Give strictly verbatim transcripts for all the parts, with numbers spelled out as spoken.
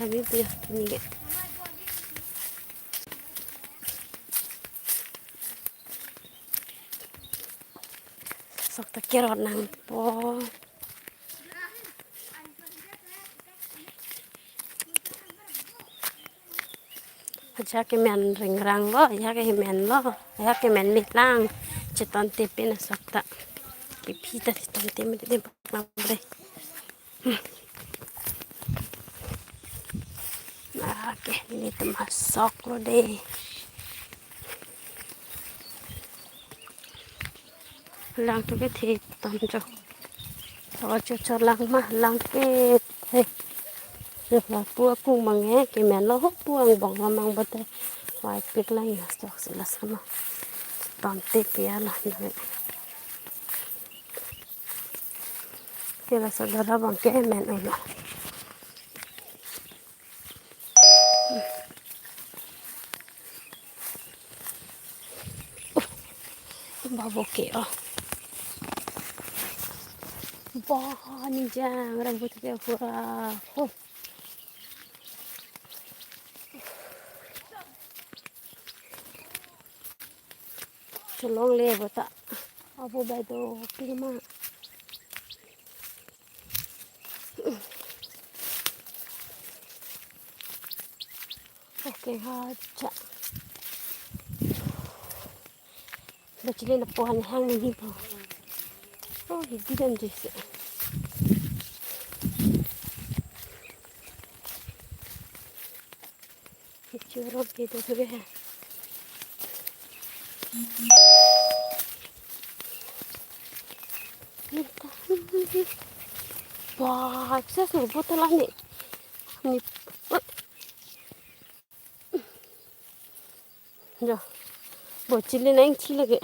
Kami punya ini ke. Sok ta kerot nangpo. Aja kemen ringrang lo, ya kemen lo, ya kemen mitlang. Cheton tepe na sok ta. Kephi ta cheton tepe, tepe lang bre. Oke, ini temasok lo deh. Lang tu ke the ton cho. Cho cho cho lang ma lang ke the. Yo la pu akung mang he kemen lo ho pu angbong lo mang bote. Wai pik lang ya sok si la sama. Ton tepe ya la. Ke laso dara abang kemen ulo. Babo ke oh. Bah, ni jang rambut ke pura. Oh. Cholong le bota. Abo bai do pima. Oke, ha cha. Bachili na pohan hang ni po. Oh, he didn't just. Churro ke to thage hai. Wah, excess lo botol ani. Ni, jo, bachili nangji lagi.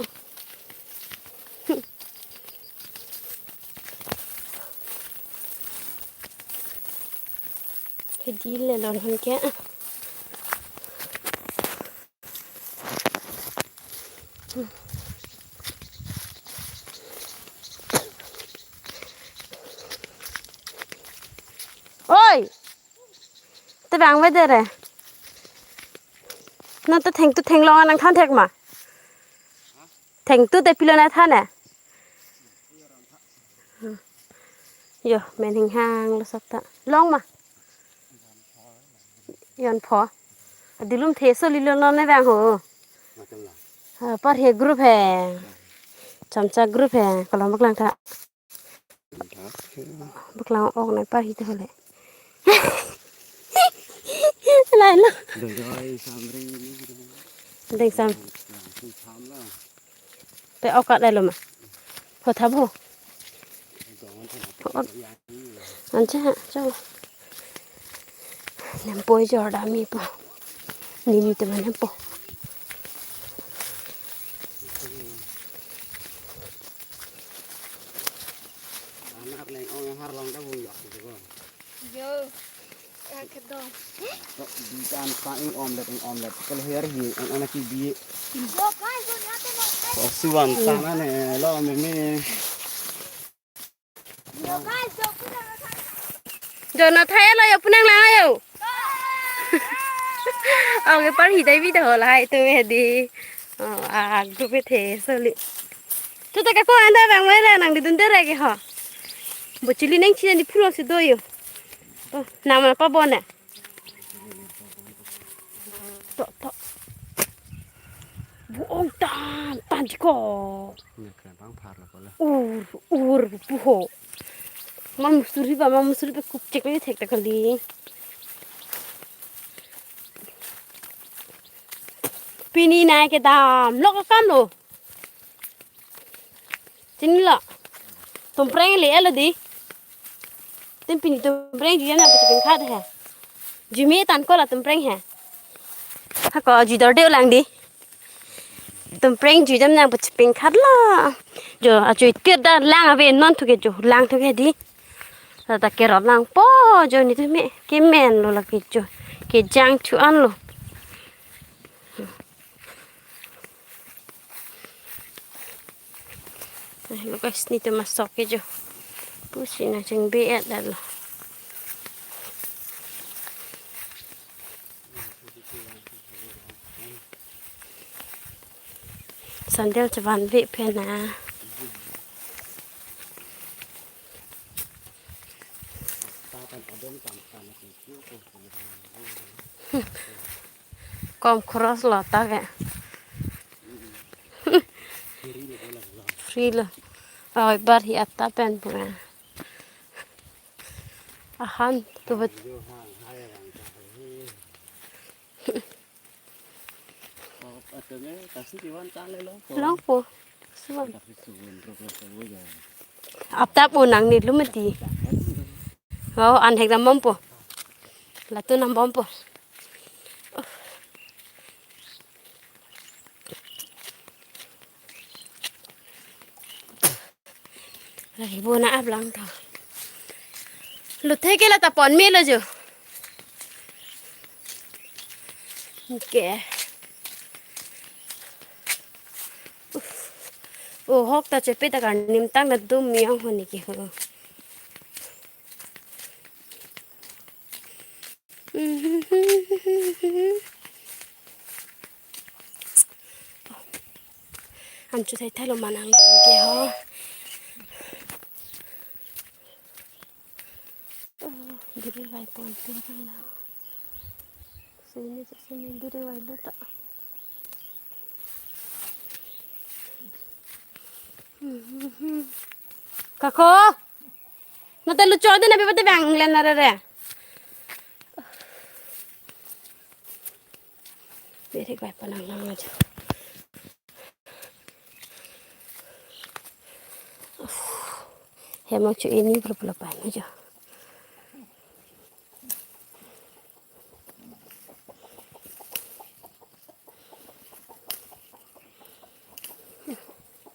Ke dil le lon hon ke. Oi! Te bang wede re. Nang te thengtu thenglong nangthan thek ma? Thengtu te pilo nangthan e? Yo, men hinghang lo sok ta. Long ma? Yon pho. Adilum the so lilo non ne bang ho. Macam lah. Ha, par he group he. Chamcha group he. Kalau baklang tha. Baklang ok nai par hi te hole. Lai lo. Doi doi samring ni. Deng sam. Langsung sam lah. Pe ok ka lai lo ma. Ho thap ho. Ho ok. Anche ha, cho. Nempo jorda mi po. Nini teman nempo. Anak leng ong har long ta bung yok gitu ko. Yo. Tok di kan pa ing omelet, ing omelet. Kalau her hi, ang anak ki bi. Yo, guys, so nyate no. Ko suan tanah ne lo meme. Yo, guys, yo, pulang. Jo na thaya lo yo punang lang ayo. Oke, par hi dai bi dah lah itu ya di. Oh, ah, grup e the soli. Tu tak aku anda bang wala nang di dundar lagi ha. Bachili nangji nang di pulo si do yo. Oh, nama apa bona? Tok, tok. Bu ong tan, tan jiko. Nya kren pang phar lo kola. Ur, ur, puho. Mamusuri ba, mamusuri ba kup chek le thek ta kali. Pini nai kedam, lok akam lo. Chinilo. Tumpreng le elo di. Tin pini tumpreng jui nang pachapin khat he. Jui me tan ko la tumpreng he. Hako jui dor de lang di. Tumpreng jui jam nang pachapin khat lo. Jo, achui tir dan lang ave non thu ke jo, lang thu ke di. Tata kerot nangpo jo nelitum me. Kemen lo lake jo. Kejang chu an lo. Eh, lo guys, nelitum masok ke jo. Pusi nang chengbe et dah lo. Sandal chevanve pen na. Kom khoros lo ta ke. Free lo. Oi, bar hi atta pen pura. Ahan tu bet. Longpo. Suan. Apta po nang ni lumati. Oh, an hek dam bompo. Latu nam bompo. Lagi bona ablang ta. Luthe ke la ta pon me lo jo. Oke. Oh, hok ta chepe ta kan nim tang na dum yang honi ke ho. An chu thai thai lo manang ke ho. Oh, biri vai pon pin pin la. Sini tu sini biri vai lu ta. Kako. Nate lucho de na bibate bang len na re re. Biri vai pon nang nang aja. Hem chu ini berapa lepas aja.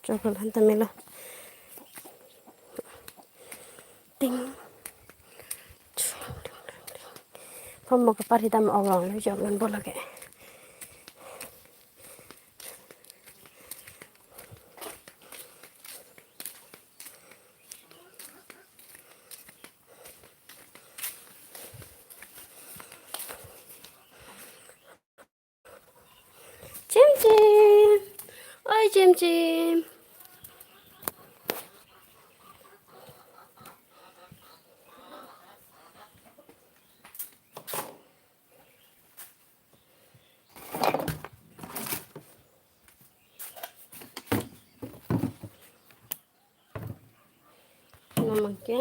Chokol han ta melo. Ting. Pom mo kapar hitam ong ong lo jok non bola ke. Chim chim. Oi, chim chim. Namang ke.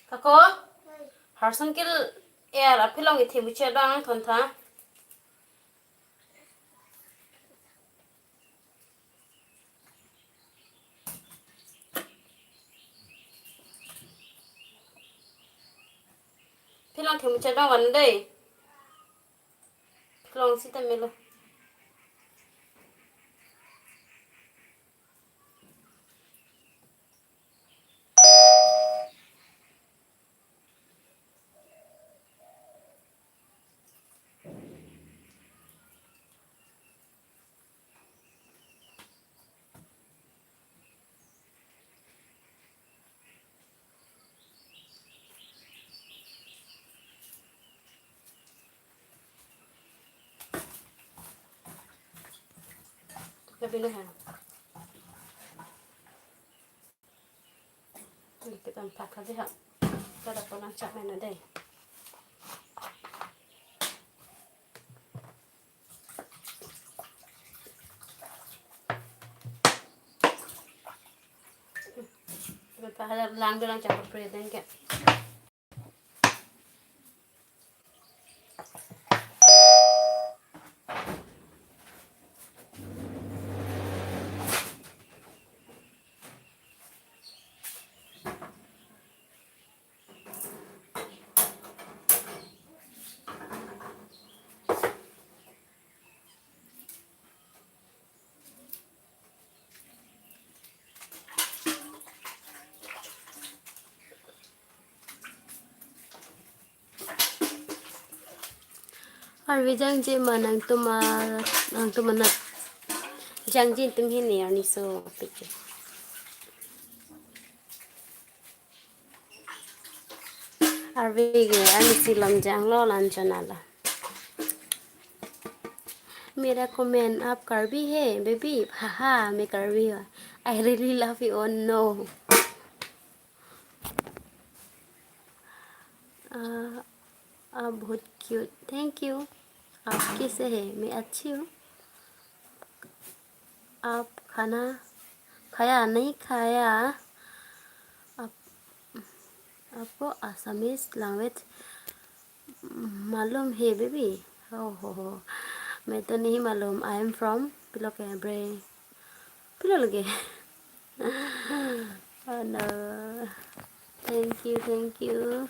Kako? Harsan kil er aphi along ithi muche dang thon tha. Phi along ithi muche dang van dei. Long sita melo. Labi na ha. Kita empat kali ha. Kita dapat nang cak mana deh. Beta hajar lang bilang cak pre deng ke. Arve jangje ma nangtum a, nangtum anat jangje atum hini arni so pik ke. Arve ke arni si lam janglo lan chonala. मेरा कमेंट आप करबी है बेबी? हाँ हाँ, मैं करबी हूँ। I really love you. Oh no. आ, आप बहुत क्यूट। Thank you. आप कैसे हैं? मैं अच्छी हूँ। आप खाना खाया नहीं खाया? आप, आपको असमीज लैंग्वेज मालूम है बेबी? Oh ho ho, मैं तो नहीं मालूम। I am from pilo ke bre, pilo lake. Oh no. Thank you, thank you.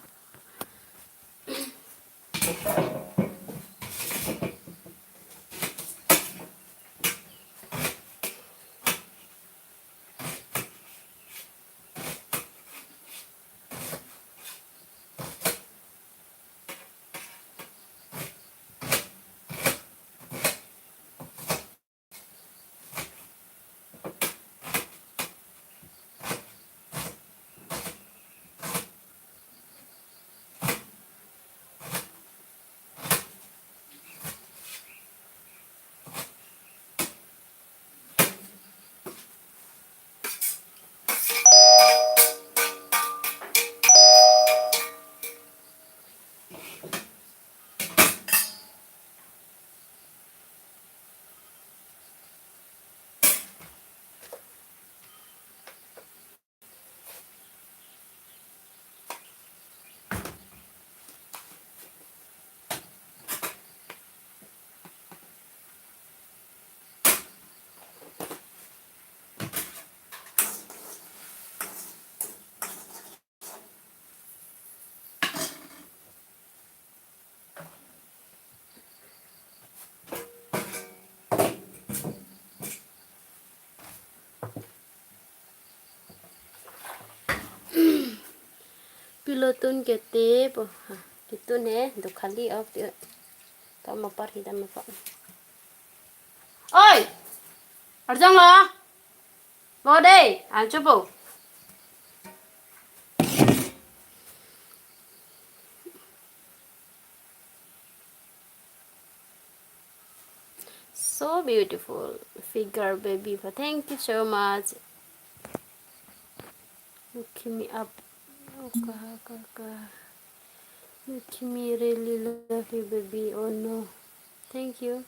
Pilo tun ke te po. Ha, ketun he, do khali of the. Tama par hi dam pa. Oi! Arjang la? Bo dei, ancho bo. So beautiful figure, baby. Thank you so much. You keep me up. Oh, ka, ka, ka. You keep me really love you, baby. Oh no. Thank you.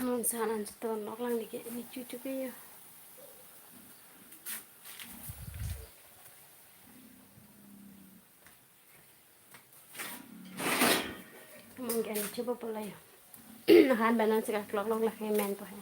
Mun san an ton nok lang ni ke ni chuchu ke yo. Mun ke ni chupa pala yo. Han banan sika klok lok lake men po he.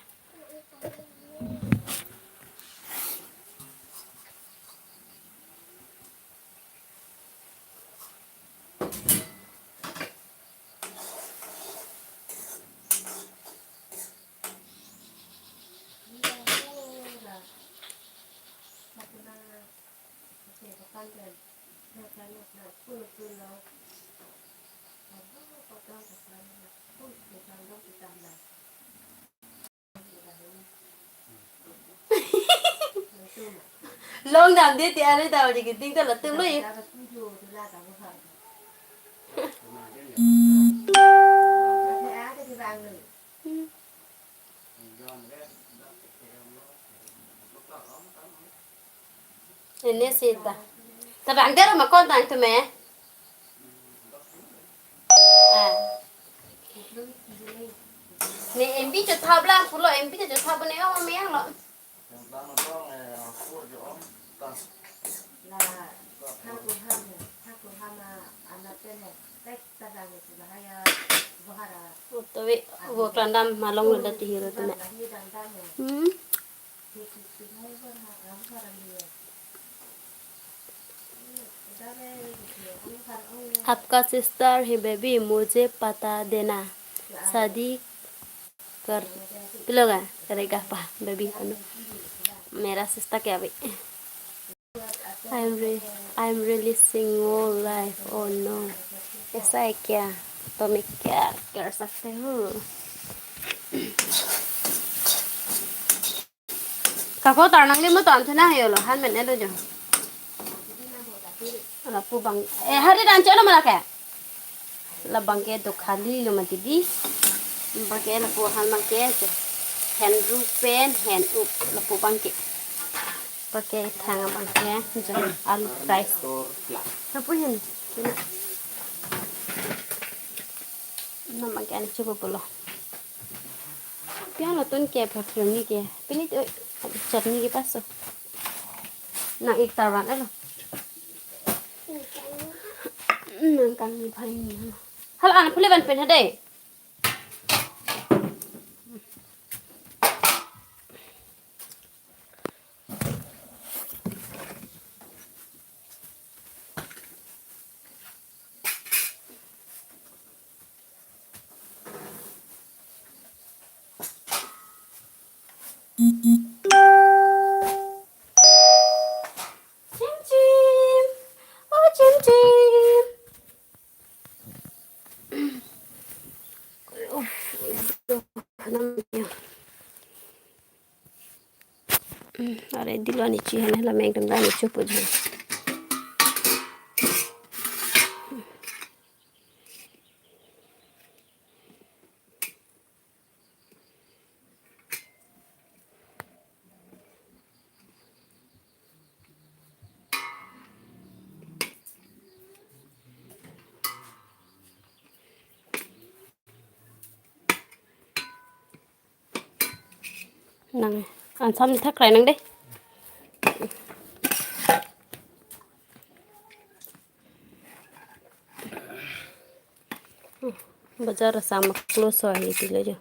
Long dam de ti are ta ori kiting ta latum lo ye. Hmm. Ini sih ta. Tabang dero ma kon tang tu me. Ah. Ne M B chotha blang pulo M B chotha bone o me lo. Utovi, vo klandam malong lo dati hiro tu me. Hmm. आपका सिस्टर है बेबी, मुझे पता देना, शादी कर, पिलोगा करेगा पा बेबी अनु, मेरा सिस्टर क्या भाई? I'm re, I'm really single life. Oh no, ऐसा है क्या? तो मैं क्या कर सकते हूँ? Kako tar nangli mo ton thena hayo lo, han men elo jo. Lapu bang, eh, hari dan chalo mana ke? Labang ke do khali lo mati di. Bang ke lapu han bang ke jo. Hen ru pen, hen up, lapu bang ke. Bang ke thang bang ke jo, alu fry. Lapu hen. Na bang ke ani chupo pulo. Piang lo tun ke bhak ni ke. Pini tu chutney ke paso. Nang ik tarwan elo. Nang kang ni phai ni. Hala an phule ban pen hade. Chim chim. Oh, chim chim. Uff, aduh, namanya. Hmm, are dilo ani chi hane la meng tum da ani chupo jo. Nang, ansam ni thak krai nang dei. Bazar sam close ho ahi tilo jo.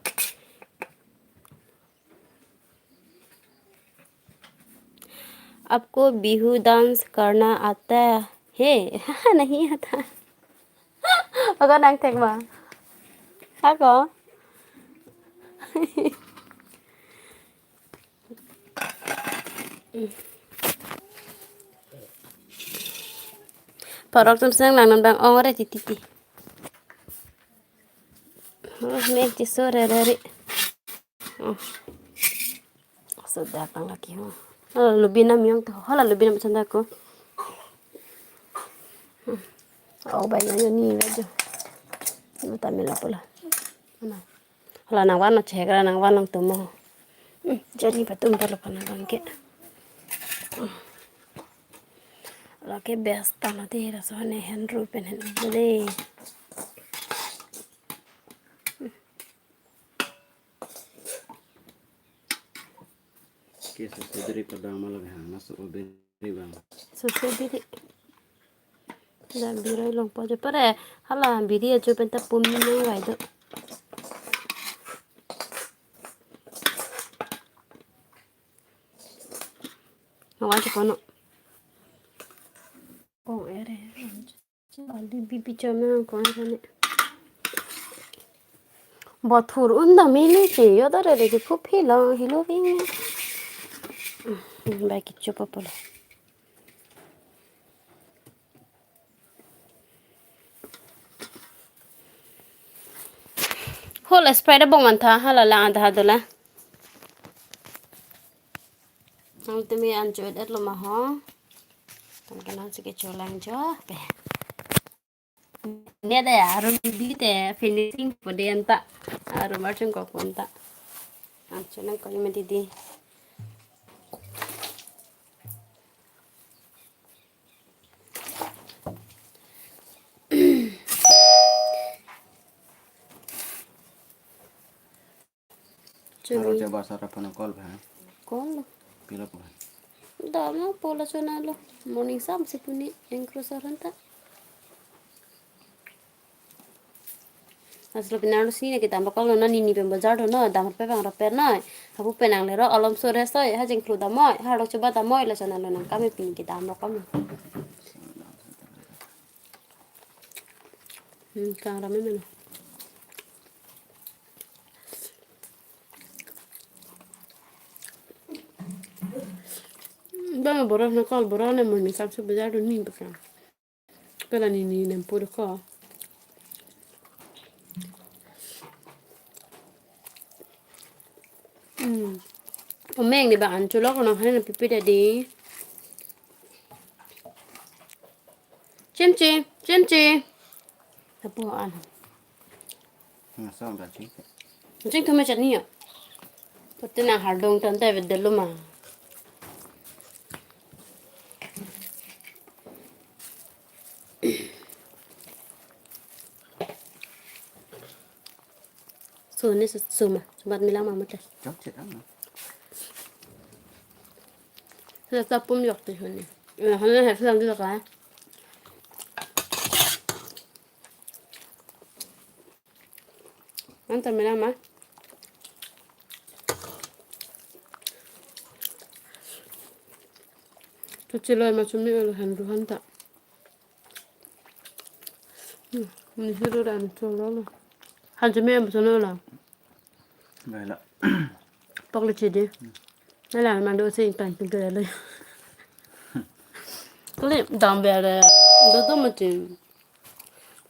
आपको बिहू डांस करना आता है? नहीं आता. Ako nang thek ma? Ako? Parok tum sang lang nang bang ong re titi ti. Oh, me ti so re re re. Oh. Sudah kang laki ho. Hala lubina miyong to. Hala lubina machanda ko. Oh, bai na ni la jo. Mata mela pula. Mana? Hala nang wan no chekra nang wan nang tumo. Hmm, jani patum palo pana bangke. Lake best tano te hira so ne hen ru pen hen de. Ke sose biri padang malah hang masuk biri bang. Sose biri. Da biri longpo jo pare hala biri ajo penta pum nang vai do. Wajib kono. Kong ere. Chali bibi chama kong ere ne. Bothur unda mili che yo dare de phu philo hilo ving. Bai kicho papolo. Hol spider bong mantha hala la anta hadola. Ang temi an cho et lo ma ho. Tang kanang sike cholang jo pe. Ne da ya room di te finishing po de anta. Room archung ko anta. Ang cho nang ko ima didi. Aro Chumi. Coba sarapan call ba. Call. Pila po. Dam lo pola chona lo. Morning sam si puni engkro saranta. Aslo pinarlo sini kita bakal lo nini pen bazar do no dam pe bang raper no. Hapu penang lero alom sore soi ha jengkru damoi ha rok coba damoi la chona lo nang kami pini kita bakal lo. Hmm, kang rame mena. Bang boros na call boros na morning sam si bazar do ni baka. Pela ni ni nem pur ko. Hmm. Omeng ni ba an chulok no hane pipi dadi. Chimchi, chimchi. Tapu an. Ngasong ta ching. Ching thuma chani ya. Pati na hardong tante vedelo ma. So ni suma, sumat milang ma mate. Chok chet ang. Sa tapum yok te hone. Eh, hone hai sa di ka. Anta mena ma. Tu chiloi ma chumi olo han du hanta. Hmm, ni hiru ran cholo lo. Han chumi am cholo lo. Baila. Pok le chidi. Nala ma do sing tang tu gaya lo. Kali dam bere. Do do mati.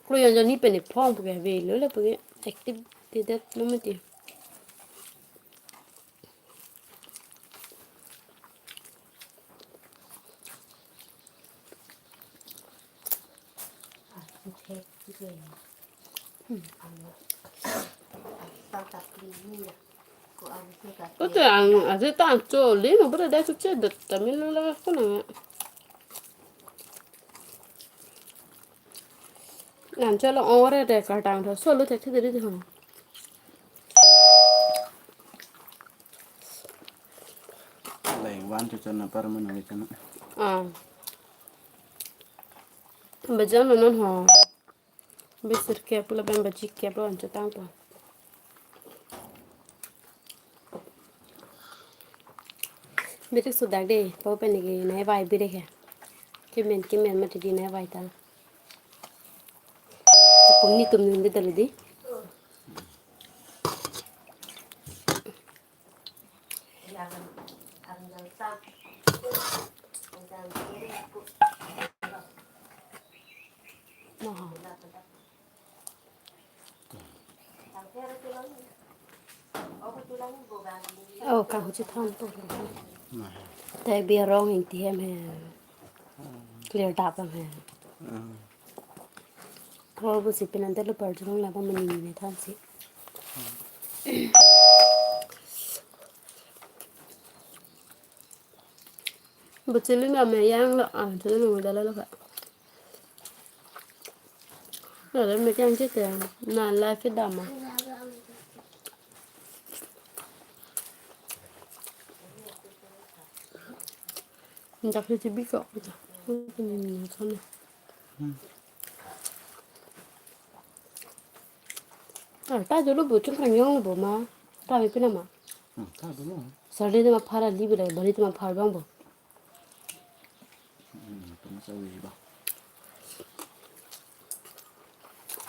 Klo yon jani pene phong puke ve lo le puke active ti det no mati. Ote ang aje ta ancho le no bra dai chuche det tamil la ko na. Ancho lo ore de kartang tho solo te te de ho. Lai wan chuche na par mano chuche na. Ah. Bajan lo non ho. Bisir kep lo bang baji kep lo ancho tang to. Birik sudak de, pau pen ke nai vai birik he. Kimen kimen mati di nai vai ta. Apung ni tum nun de dal di. Nah. Oh, kang huchi tham po. Te bi rong in ti hem he. Clear dap hem he. Kor bu si pinante lo par jong la ba mani ni tham si. Bachili na me yang lo, ah, chili nung dala lo ka. Na le me yang chete, na life dama. Ndak si chibi ko. Ni ni sana. Ah, ta jolo bo chung krang yong bo ma. Ta bi pina ma. Hmm, ta bo ma. Sarli te ma phara li bi la, bali te ma phar bang bo.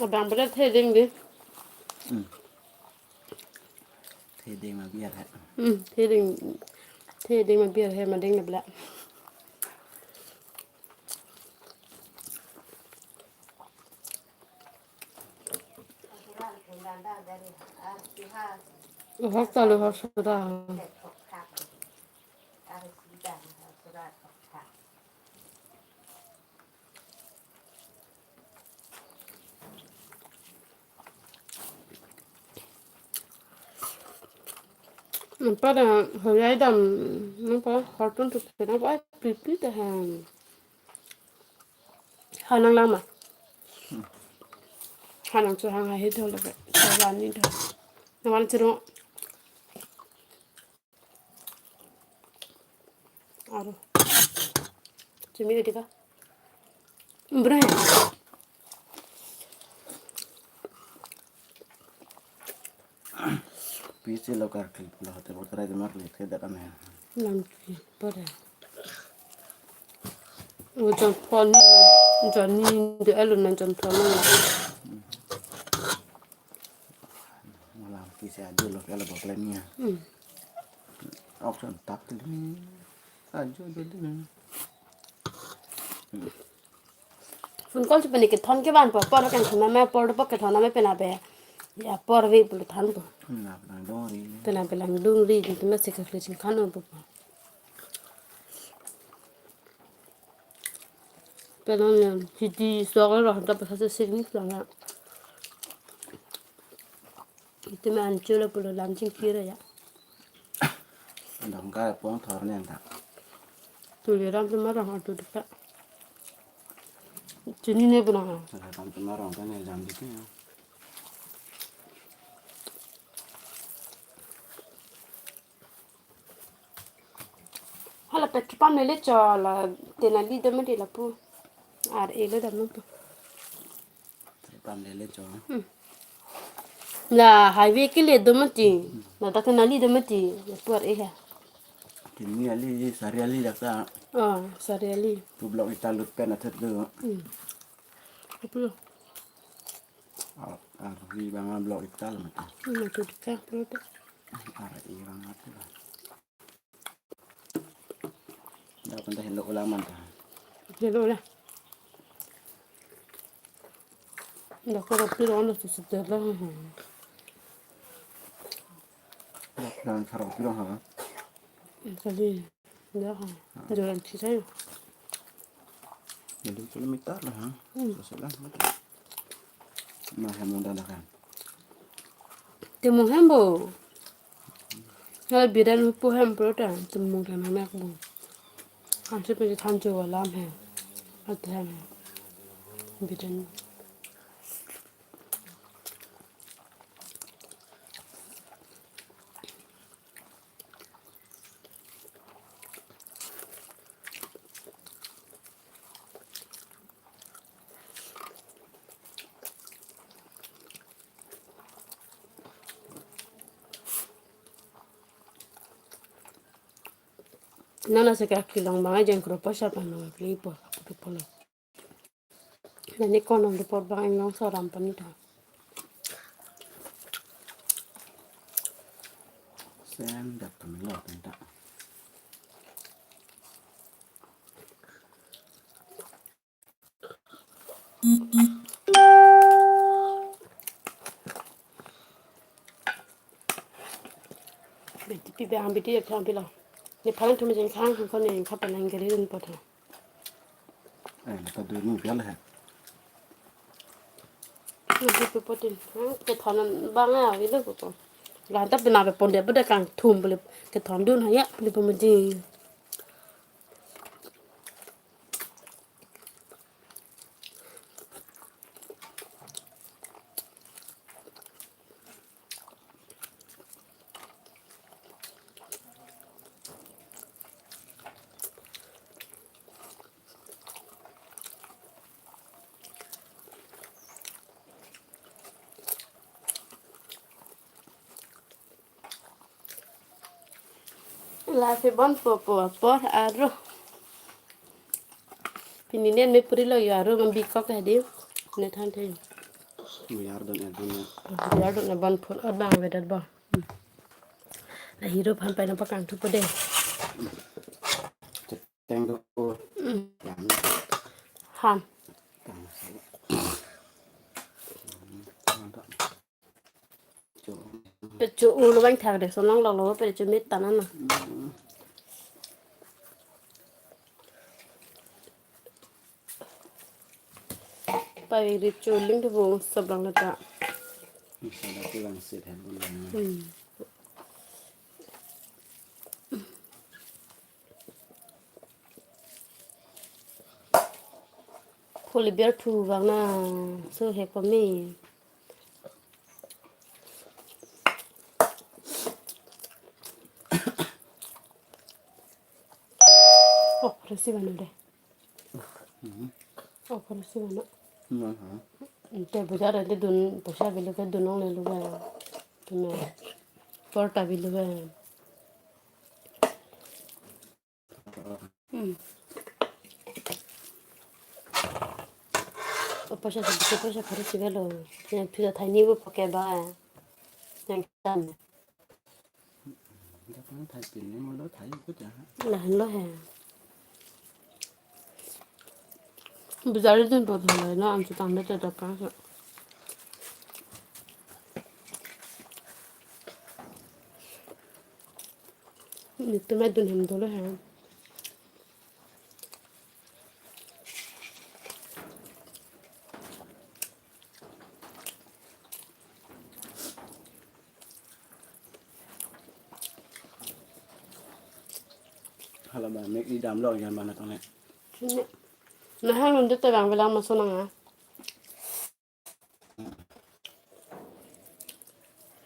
Abang pada theding di. Hmm. Theding ma biar hai. Hmm, theding. Theding ma biar hai, mading na bla. Hak talu hak sudah. Napa da hoyai dam, napa hortun tu kena ba pipi da han. Hanang lama. Hanang chu hang hai dol da. Sawani dol. Nawan chero. Aro. Chumi dika. Bre. Pisi lo kar klik lo hote bor try mar le ke da kame. Lam ki pore. O jon pon ni, jon ni de alo na jon pon na. Malam kisi ajo lo kala boklen niya. Hmm. Option tak tu ni. Ajo do de. Phone call si pini kethon ke ban po, por kan thon ma por po kethon ma pena be. Ya por ve pulo than po. Na na dong ri. Pena be langdung ri, di ma se ka kle sing khan po. Pena ne hidi so ro ta pa sa sing ni sa. Iti ma anchula pulo lam chingkir ya. Dong ka pon thor ne anta. Tuliram tu ma rong atu deka. Chini ne puna. Tuliram tu ma rong ka ne jam dike ya. Hala petrol pump lele cho la tenali do mati lapu. Ar elo dam lapu. Petrol pump lele cho. Hmm. La highway kele do mati. La dak tenali do mati. Lapu ar e ha. Tenali, Sariali dak ta. Oh, Sariali. Tu block ita lut pen athut do. Hmm. Lapu. Ar, ar ri bang block ita lo mati. Hmm, tu deka pulo ta. Ar e bang atu. Dak penta helo ola man ta. Helo ola. Dak ko pi ron na susu tela. Dak dan sarong pi ron ha. Kali. Dak ha. Jalan sisa yo. Jadi kilometer lah ha. Hmm. Susu lah mati. Ma hem nonton dak kan. Temung hem bo. Hal bidan hupu hem pro ta temung ta nanak bo. Hansi pe than jo alam hem. At hem hem. Bidan. Nana seka kilong bang ajang kro pasar pano kli po, kli po lo. Nani kono de por bang inglong soram pani ta. Sen dak kami lo penta. Beti pi bang beti ya kang pilo. Ni palang tu macam kang kang kau ni kau palang gari dan potong. Eh, ta dui nu bial hai. Nanti pe potin. Hmm, kethon bang ya, ilo ko. Lanta pena pe pon dia pada kangthum beli kethon dun haya beli pemejing. Lasi bon popo apor aro. Pini nen me puri lo yo, aru man bikok hadi. Ne than the. Muyar don er don. Muyar don er bon phun or bang vedat bo. Hmm. La hero phan pai na pakang thupo de. Teng do. Hmm. Yang. Han. Tang. Mantap. Pecho ulo bang thak de, sonong lok lo, pecho mit tanan na. Pavek ri cho ling de bong sab lang lata. Sada ke bang sit hen bong lang. Hmm. Phuli ber thu bang na, so hek pa me. Oh, resi bano de. Mhm. Oh, resi bano. Mhm. Te bazar de dun, poisa bilu ke dunong le lu ke. Tuna. Porta bilu ke. Hmm. O poisa sa, poisa pharisi velo. Yang pisa thaini bu pake ba. Yang kitan. Dak nang thai pin ni mo lo thai ko ja. Lahan lo he. Bazar din po thalo na, amchu tang de ta pa. Nitum adun hem dolo he. Hala ba mek idam lo yan mana tong ne. Sini. Nah, hang nunde te bang belang masuk nang ah.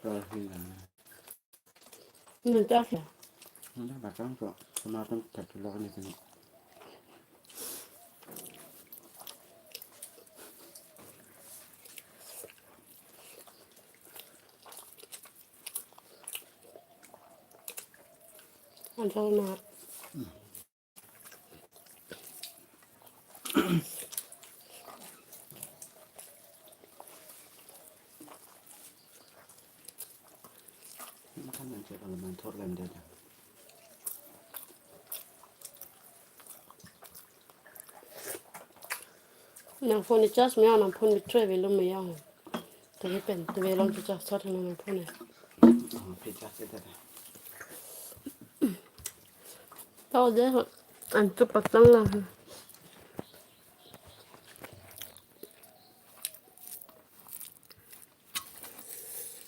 Rohing. Nunde ya. Nunde bakang ko. Sama tem tak lo ni sini. Anjal na. Kan nang cek kalau mantor lem dia dah. Nang phone charge me, nang phone battery velo me yang. Tadi pen, tadi long charge sot nang phone. Oh, pecah kita dah. Tahu deh, antuk patang lah.